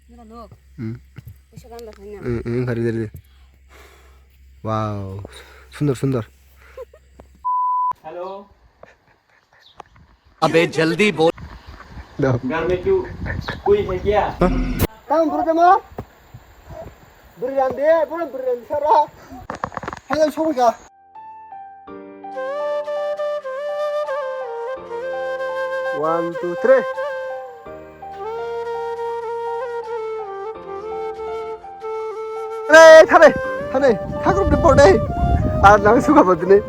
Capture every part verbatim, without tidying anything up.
Mira, nuk. Hmm. Bisa kan rasanya? Hmm, hmm, hari, hari. Wow, sundar, sundar. Hello. अबे जल्दी बोल। No. घर में क्यों कोई है क्या? Tang bro tamo. Beri rande, bro beri rande sara. Hello, sobo ka. One, two, three. Re, thane, thane, thakur de porde. Ar nang suka badine.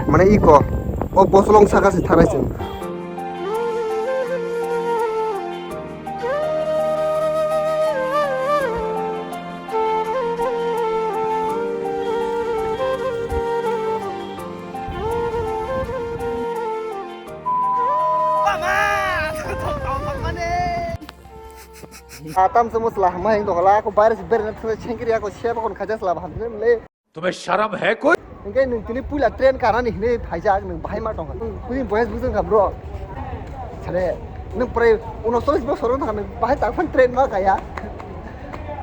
Mane iko. O bosolong saka se thanai sen. Atam se musla hama hing dohla ko virus ber na thwe chengkiri ko sheba kon khaja sla baham le. तुम्हें शर्म है कोई? Hingke nwng tini puila train kanani hinwi phaijak, nwng bahai ma tongkha. Nwng kuni boyes bujung kha bro. Sare, nwng pore unosolis bosor wng thangkha, nwng bahai tak phan train ma kaya.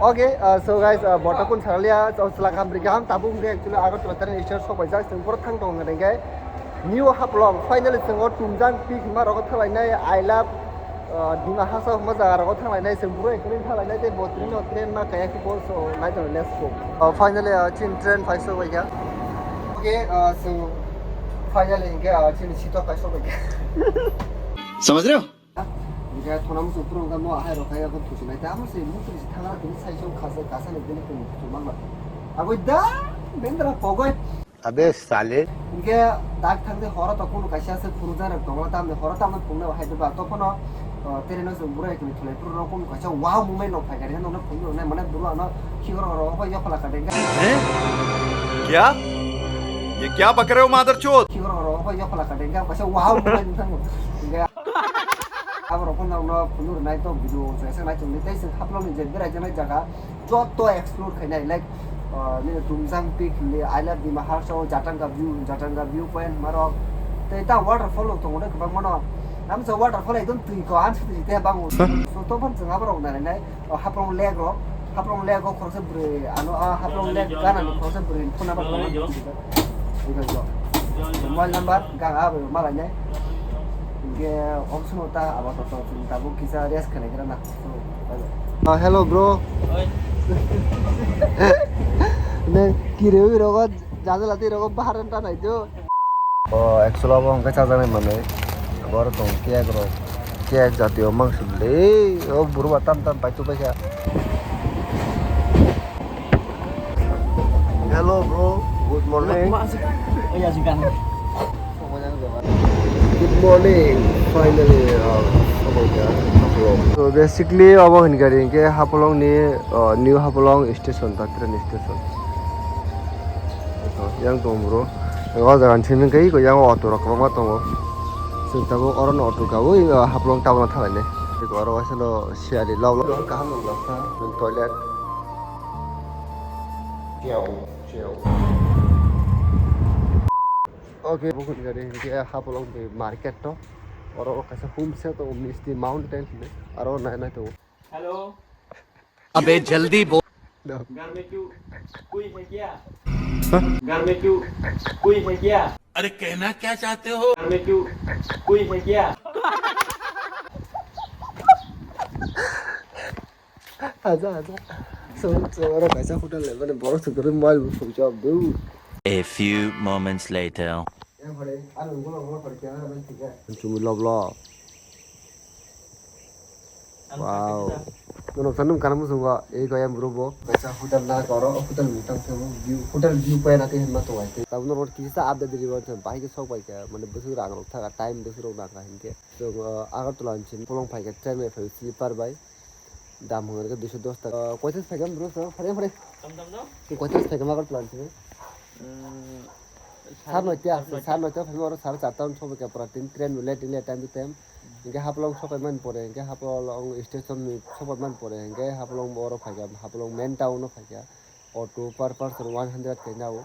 Okay, uh, so guys, uh, bota kun saralia, so chwla kaham ri kaham tabuk hingke actually Agartala train station sok paijak, chwng boro thang tong hingke New Haflong, finally chwng o Tumjang peak hima rogo thalainai, I love, uh, Dima Hasao hima jaga rogo thanglainai, chwng buro ekoni thalainai tei bo train o train ma kaya khe bo so nai tong let's go. Uh, finally, uh, chin train phai sok bai kha. Okay, uh, so finally hingke, uh, chini sito phai sok bai kha. समझ रहे हो? Hingke thona musu purung ka mo hai rok kaya ko thusi nai ta mo se musu si thanga tini sai sok khasa kasa ni tini tini thusi mang ba. Aboi da bendra pogoi. अबे साले। Hingke dak thangdi horo to kunu kaisa se phunukjak rok tongo, tamni horo tamni phunuknai hai ba to phano, o, tereno se bura ekni thulai phuru rok kunu kaisa wow movement rok phai kari hwnwi phunuknai mane buru ano khikoro horo hoi yokhola ka dengka. हैं? क्या? ये क्या बक रहे हो मादरचोद? Khikoro horo hoi yokhola ka dengka kaisa wow movement thango. Hingke aborok phano no phunuknai to video se se nai tongdi tei se Haflong ni je berai janai jaga. Joto explore khainai, like, uh, nini Tumjang Peak hwnwi, I love Dima Hasao, Jatanga View, Jatanga View Point, marok. Tei ta waterfall rok tongo de kwbangma no. Amsa waterfall ekdom twi ko, ang sidi te bango. Huh? So, to phan chwng aborok narinai, o Haflong Lake rok, Haflong Lake o khoroksa bwrwi, ano, a Haflong Lake gana ni khoroksa bwrwi phuna ba tongma. Mobile number, gang abo malainai. Hingke option o ta abo to to chwng tabuk kisa rest khainai gra na. Ah, hello, bro. Oi. Neng kiri ui rogo, jajala twi rogo, bahar ta nai do. Oh, actually abo hingke chajaknai manwi. Abo aro tong cake rok. Cake jatiyo mangsi le. Oh, buru ba tam tam pai tu paisa. Hello, bro. Good morning. Ma, ma, asik. Oh, ya, asik kan. Good morning. Finally, uh, Haflong. So basically, abo hinkhe, hinkhe Haflong ni, uh, New Haflong station, ta train station. So, yang tong bro. O jaga ni simi khe, yang auto rok kwbangma tongo. Chwng tabuk oro no auto gawi, uh, Haflong town o thalainai. Oro waisa no siyari lok lok kaham nukjakha. Toilet. Chiao, chiao. Okay, bukhuk gari hinkhe Haflong de market to. Oro kaisa homestay to Misty Mountain hinwi. Aro nai nai to. Hello. अबे जल्दी बोल। No. घर में क्यों कोई है क्या? Huh? घर में क्यों कोई है क्या? अरे कहना क्या चाहते हो? घर में क्यों कोई है क्या? Aja, aja. So, so, oro kaisa hotel le, mane borok se kwrwi mobile bo switch off do. A few moments later. Yang hore, ano ulo ulo hore kya na bai thik hai. Chumi loblo. Wow. Nono sanum kana musungo, ei ko yang bro bo. Kaisa hotel na koro, hotel mutang se view, hotel view point ate hinma to ai. Tabno rot kisa update deliver se, bahai ke sok bai ka, mane bwswk rang rok thaka, time bwswk rok nang ka hinke. So, uh, Agartala ni simi Haflong phai khe train bai phai sleeper bai. Dam hwnga khe duiso dos taka. Uh, koitas phai khe bro, so, phare phare. Tam tam no? Tei koitas phai khe Agartala ni simi? Mm, sar noita, sar noita. Sar noita phai oro sar charta hwn sobai khe pura tin train late, late time to time. Hinkhe Haflong sobai man pore, hinkhe Haflong station ni sobai man pore, hinkhe Haflong oro phai khe, Haflong main town o phai khe. Auto per person one hundred khe nao.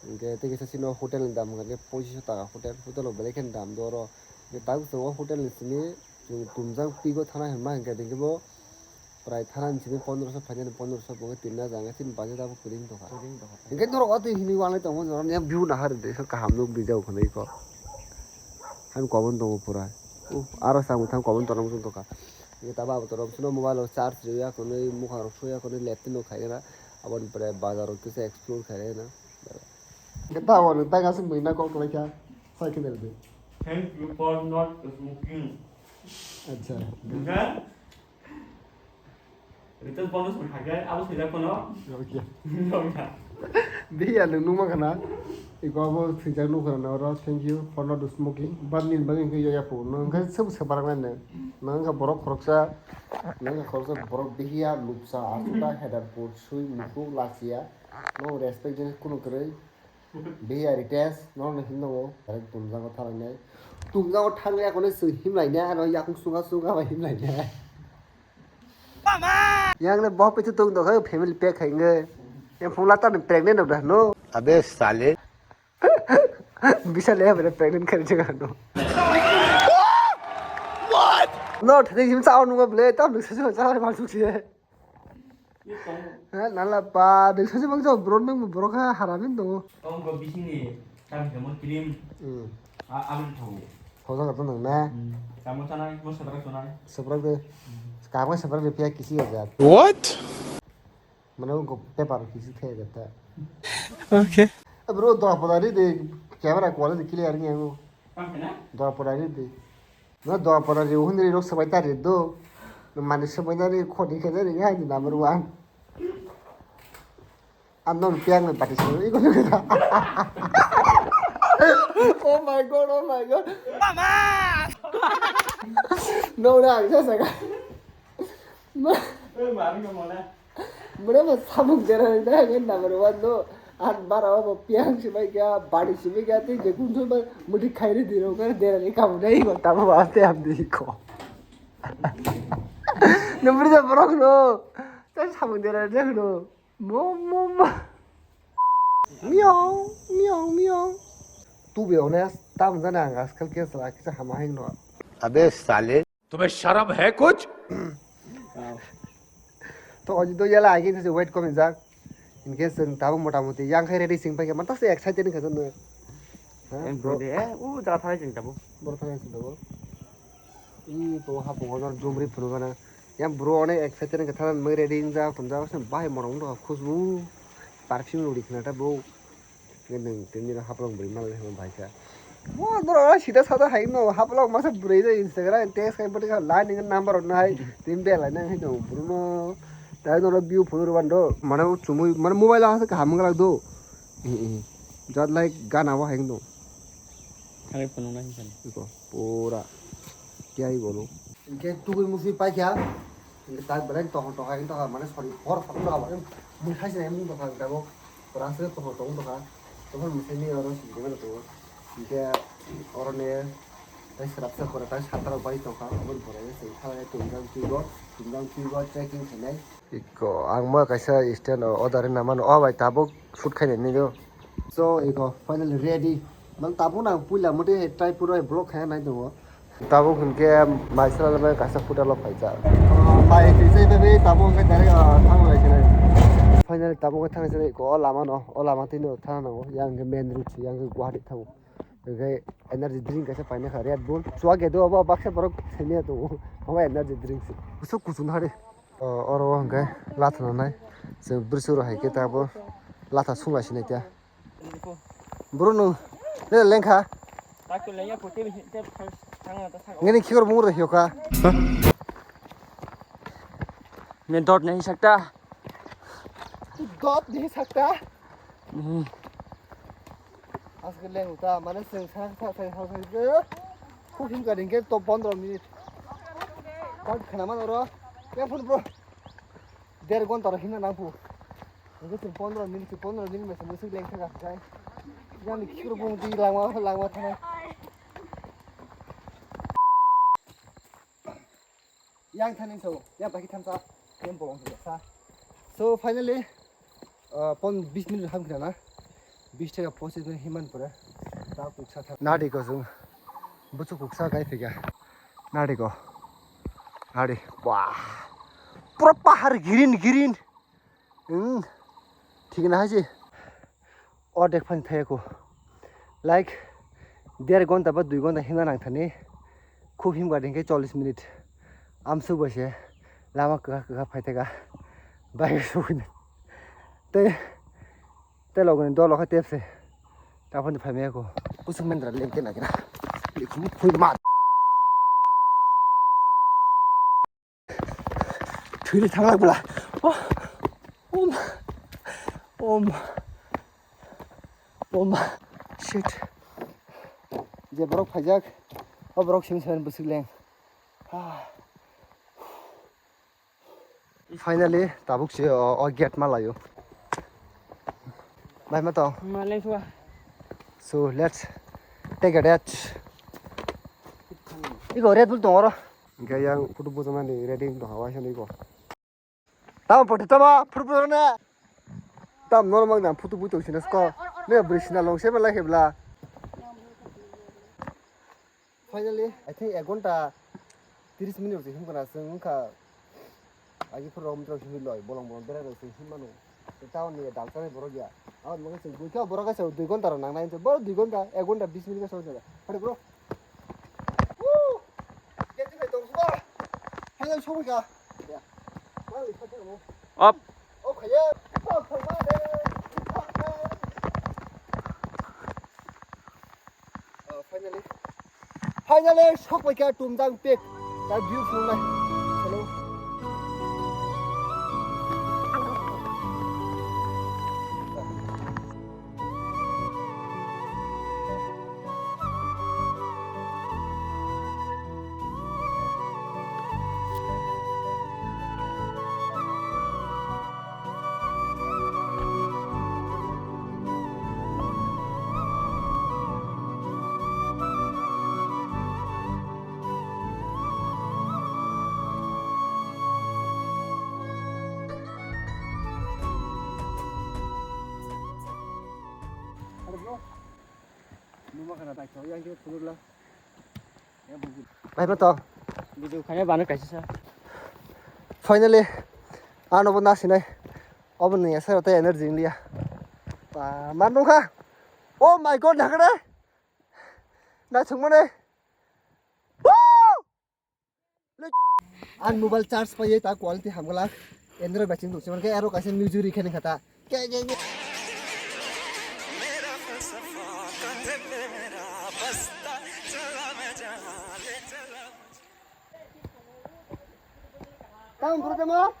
Hinkhe tei kisa chini hotel ni dam hwnka khe pochisho taka hotel, hotel rok belai kheno dam do oro. Hinkhe tabuk chwng o hotel ni simi chwng Tumjang Peak o thana hinma hinkhe, hinkhe bo Prai thana ni simi pondro so phainani pondro so bo tinna jang chini budget abo kwrwi wng tongkha. Kwrwi wng tongkha. Hingke norok o twi hini wanai tongo norok ni view nahar de so kaham nuk bijao khwnai ko. Han kobon tongo pura. Uh, aro samung thang kobon tongo muchung tongkha. Hingke tabo abo torok chwngno mobile o charge rwya khwnai mukhang rok soya khwnai laptop no khaina. Aboni pore bazar o kisa explore khaina. Hingke tabo no tang aswk mui na kok kwlai kha. Sai khe de. Thank you for not smoking. Acha. Hingke Ritual bonus mo hagai, abo swijak phano. Okay. Nokha. Biya nung nungma khana. Iko abo swijak nukha na oro, "Thank you for not smoking." But nini bagwi hwnkhe yoya po. Nung hwnkhe sob separak nai nung. Nung hwnkhe borok khoroksa, nung hwnkhe khoroksa borok bihiya lupsa, asuka, header board, sui, mukhuk, lachiya. Nung respect jani kunu kwrwi. Bihiya retest, nung hwnkhe himnango. Direct tumjago thalainai. Tumjago thangya kono swi himlainai, ano yakung suga suga bai himlainai. Yang le boh pitu tung dok, family pack hai nge. Yang phung lata ni pregnant dok dah, no? Abe sale. Bisa le, bere pregnant kari jaga, no? What? No, thadi jim sao nunga ble, tam nung sa sa sa mal suk si. Ha, nala pa, nung sa sa bang jao, bro, nung bro ka haramin dong. Tong go bising ni, tam kemo cream. Hmm. A, amin thago. Hoja ka tong na? Hmm. Tamo tanai, mo sabrak tanai. Sabrak de. Hmm. Kamo sabrak de pia kisi ya jat. What? Mane ko paper kisi the jat ta. Okay. Eh, bro, do apa tadi de camera quality clear ni aku. Tang kena? Do apa tadi de. No, do apa tadi hundri rok sabai tadi do. Mane sabai tadi khodi kena ni hai di number one. Ang no piang ni bati sini, iko no kita. Oh my god, oh my god. Mama! No, no, ang sa sa ka. Ma. Eh, mari ka mona. Mura ma samung jera ni da ngan number one no. An bara o piang si bai ka, bati si bai ka, te je kun so ba muti khairi di ro ka, dera ni kamu dai ko, tamo ba te am di ko. No, bri da borok no. Sa samung jera ni da no. Mo, mo, mo. Miau, miau, miau. To be honest, tam jani ang ajkal ke sala kisa hama heng no. Abe sale. Tumhe sharam hai kuch? To oji do yala agi se weight komi jak. In case jeng tabo mota moti yang khai ready sing pai ke mata se excited ka jano. Ha, em bro. Bro de, eh, u jaga thai jeng tabo. Bro thai sing tabo. I to ha po jor jumri phunu gana. Yang bro onek excited wngkha, thana mui ready wngjak, tongjak, se bahai morok wngkha, khushbu, perfume rok rikha na ta bro. Nge nwng tini rok haplang bwrwi mali hai bahai kha. Bo bro, sida sada hai no, haplang masa bwrwi de Instagram text khai bwtwi kha, line nge number rok nai, tini belai nang hai no, bro no, tai no view phone rw bando, mane chumui, mane mobile ang kaham wngla do. Jat like gana bo hai no. Thangwi phunukna hinkhe. Iko pura kiyai golo. Hinkhe tugui musi paikha. Hinkhe tak belai tokha tokha hinkhe tokha mane sori hor hor tokha mane mui khaisina mung tokha hinkhe abo pura se tokha tong tokha. Tokha musi ni oro sini mane tongo. Hinkhe oro ne tai srap srap kore tai satra bai tokha aboni pore se thala tongjang twibo tongjang twibo trekking khainai. Iko ang ma kaisa stand order na mano o bai tabuk shoot khainai nini. So iko finally ready. Man tabuk nang puila muti hai try pura vlog khaina nai tongo. Tabuk hinkhe mai sala mai kaisa photo lo phaijak. Mai twi sai bai tabuk hinkhe direct thang lai sinai. Finally tabuk thang sinai iko o lama no o lama twi no thang nango yang hinkhe main road se yang hinkhe Guwahati thango. Hinkhe energy drink kaisa paina kha Red Bull. Chua ge do abo baksa borok semiya tongo. Abo energy drink se. Kusu kusu hari. O, oro o hwnkhe latha nanai. Chwng bwswk rok hai khe tabuk latha sungla sinai khe. Bro, nwng le lengkha? Ngini khikur bungur rok hiyokha. Main dot nahi sakta. Dot nahi sakta? Hmm. Aswk leng uta, mane chwng sa, sa, sa, sa, sa, sa, khuk himkha ringkhe to pondro minute. Kok khna mano ro. Ya phone bro. Der gonta ro himna nang phu. Nungkhe chwng pondro minute, pondro minute masa musik leng thaka jai. Yang ni khiro bung di langma, langma thana. Yang thani so, yang baki thamsa, yang bolong sa. So finally, uh, pon bis minute ham khna na. Bis thaka pochis minute himan pore. Ta kuksa thang. Nadi ko sung. Buchu kuksa kai phika. Nadi ko. Nadi. Wah. Pura pahar green green. Hmm. Thik na hai se. Ordek phan thaya ko. Like, der gonta ba dui gonta himna nang thani. Khub himkha dingkhe chollish minute. Amsuk bai se lama kwkha kwkha phai thaka. Bai sugui. Tei, tei logoni dolo khe tepse. Taphani phaimaya ko. Kusuk mendra lengke nagira. Likhum phui ma. Thwili thanglak bwla. Oh. Om. Om. Om. Shit. Je borok phaijak. O borok simi simi bwswk leng. Ah. Finally, tabuk se o, o gate ma laio. Bai ma tong. Malai sua. So, let's take a rest. Iko Red Bull tong oro. Hingke yang photo bujamani ready wng tongkha waisa niko. Tamo photo tamo photo bujamani. Tam normal jang photo bui tong sina sko. Ne bri sina long se belai hebla. Finally, I think ek ghonta tris minute rok se himkha na chwng wngkha. Agi phuru rok himloi bolong bolong berai rok se himmano. Town ni dal chari borok ya. Abo nokhe chwng buikha borok kaisa dui ghonta rok nangnai hinwi. Borok dui ghonta, ek ghonta bis minute kaisa wngjak. Hare bro. Woo! Gate khai tong suba. Hai sokha. Up. Oh, khaya. Oh, khaya. Oh, finally. Finally, sokpaikha Tumjang Peak. Da view phunuknai. Hello. Bai ma to. Video khaya bana kaisa sa. Finally, ano bo nasinai. Obo ni asa rata energy liya. Pa, mar nungkha. Oh my God, nakre. Na chungmane. Woo! Ang mobile charge paiye ta quality hamglak. Android baching tongsi mankhe aro kaisa music rikhe nangkha ta. Ke, ke, ke. Tamo bro tamo.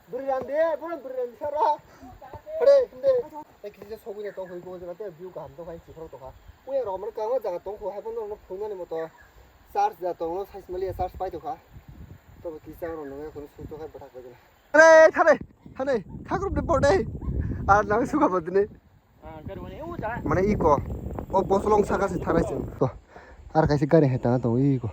Bwrwi rang de, bono bwrwi rang sara. Hore, hinde. Tei kisa sogwi na tong hoi bo jaga tei view kaham tong hai chiphro tong ha. Uya rok mani kangma jaga tong kho hai bono no phungnani moto. Charge da tong no size mali charge pai tong kha. To bo kisa rok no kono su tong hai bathak bai gana. Are, thare, thare, thagrum de borde. Ar nang suka badine. Mane iko. O bosolong saka se thanai chwng. To. Ar kaisa gari hai tana tongo iko.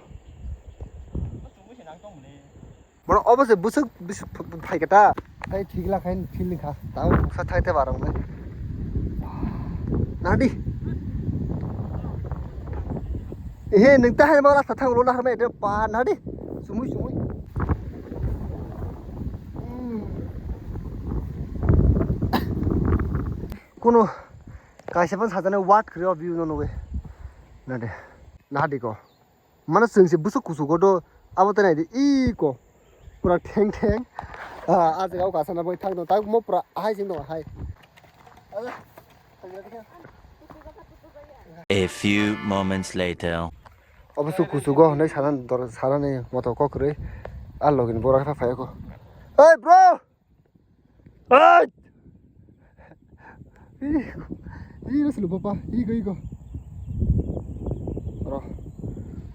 Mane obo se bwswk bwswk phaikha ta. Hai thik la khain feel kha. Tao buksa thai te barang le. Nadi. Ehe, nwng ta hai ma rasta thang lo na harmai de pa nadi. Sumui sumui. Hmm. Kuno kaisa phan sajani word kwrwi o view no nugwi. Nade. Nahadi ko. Mano chwng se bwswk kuchugo do abo ta naidi iko. Pura theng theng. Ah, ah jaga o kasana bai thang no. Tak mo pura ahai sing no hai. A few moments later. Obo su kuchugo hwnwi sana dor-, sanani moto kok kwrwi. A login bora khe phai ko. Hey bro! Hey! Ih, ih, silo papa, ih, go, ih, go. Ro.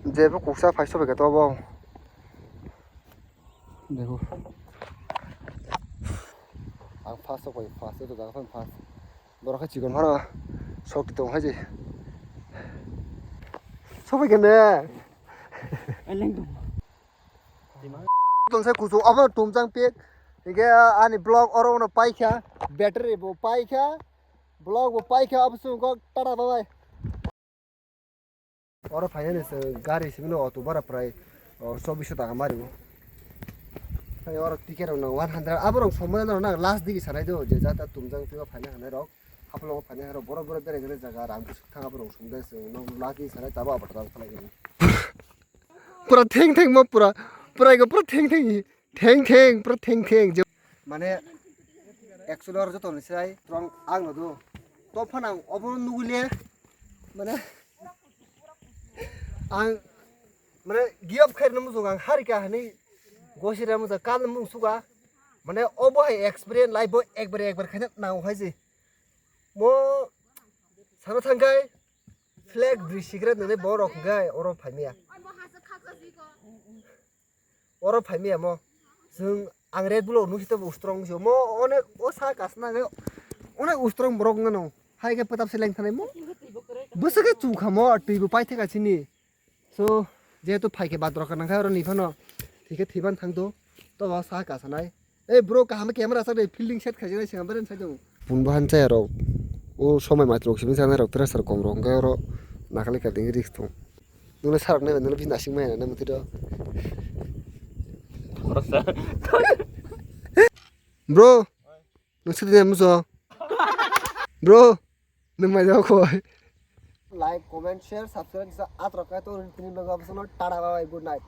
Jebo kuksa phai sobe khe to bo. Dego. Ang first of all, first, eto jaga phano first. Borok khe chikon phano sok tong hai je. Sobai kene. Eleng tong. Tong sai kuchuk abo tumjang pik. Hingke ani vlog oro no paikha. Battery bo paikha. Vlog bo paikha. Abo sung kok tata bye bye. Oro phainani se gari simi no auto bara prai, o, chobbish taka mari o. Oro ticket rok no one hundred, abo rok somoi no na last digi sanai do, je jata tumjang twibo phaina hanai rok, haplo phaina hanai rok, boro boro berai gani jaga rang kusuk thang abo rok somdai se no last digi sanai tabo abo tang phalai gani. Pura theng theng mo pura, pura go pura theng theng hi, theng theng pura theng theng je. Mane actually oro joto ni sai trong ang no do. To phana obo nugule mane ang mane give up khairna muchung ang harika hani gosira muchung kal mung suka mane obo hai experience life bo ekbar ekbar khaina nang hai je mo sana thangkai flag bri sikra nene borok hingkai oro phaimia oro phaimia mo jeng ang Red Bull o nusi to strong si mo onek o sa kasna ge onek strong borok ngano hai ke petap seleng thanai mo bwswk ke chukha mo twi bo pai theka chini. So, jehetu phaikhe badrok nangkha oro ni phano thikhe thiban thangdo. To ba sa ka sanai. Ei bro kaham camera sa de fielding set khaijak nai sengam beren sai do. Pun bahan chaya rok. O somai matro simi sana rok tra sar kom rok hwnkhe oro nakali ka ding risk thung. Nuna sarak nai nuna bisi nasing mai na muti do. Bro, nung sidi na muso. Bro, nung mai jago khoi. Like, comment, share, subscribe sa atrok kai to rin tini bago absano tada bye bye good night.